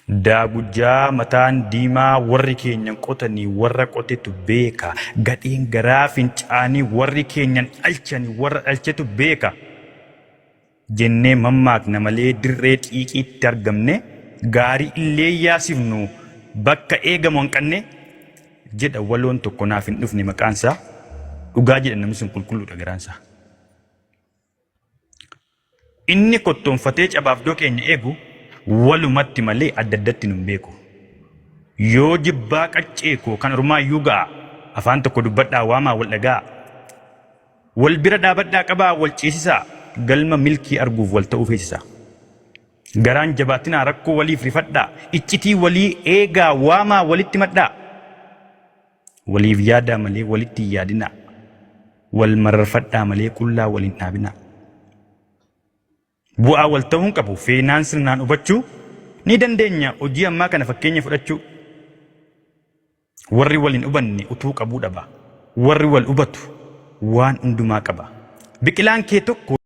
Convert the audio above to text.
Daagujjaa mataan diimaa warri keenyan qotanii warra qotetu beeka. Gadheen garaa fincaanii warri keenyan dhalchani warra dhalchetu beeka. Jennee mammaakna malee dirree xiiqiitti argamne gaarii illee yaasifnu bakka eegamu hanqannee jedha waloon tokko naaf hin dhufne maqaansaa dhugaa jedha namni sun qulqulluudha garaansaa. Inni kottoonfatee cabaaf keenya eegu walumatti malee adda addatti nun beeku. Yoo jibbaa qaccee koo kan ormaa iyyuu ga'a afaan tokko dubbadhaa waamaa wal dhaga'a. Wal bira dhaabadhaa qabaa wal ceesisaa galma milkii arguuf wal ta'uu feesisaa. Garaan jabaatinaa rakkoo waliif rifadhaa iccitii walii eegaa waamaa walitti madhaa. Waliif yaadaa malee walitti hin yaadinaa. Wal mararfadhaa malee qullaa wal hin dhaabinaa. Bu'aa wal ta'uun qabu feenaan sirnaan hubachuu ni dandeenya hojii ammaa kana fakkeenya fudhachuu. Warri wal hin hubanne utuu qabuu dhaba. Warri wal hubatu waan hundumaa qaba. Biqilaan kee tokko.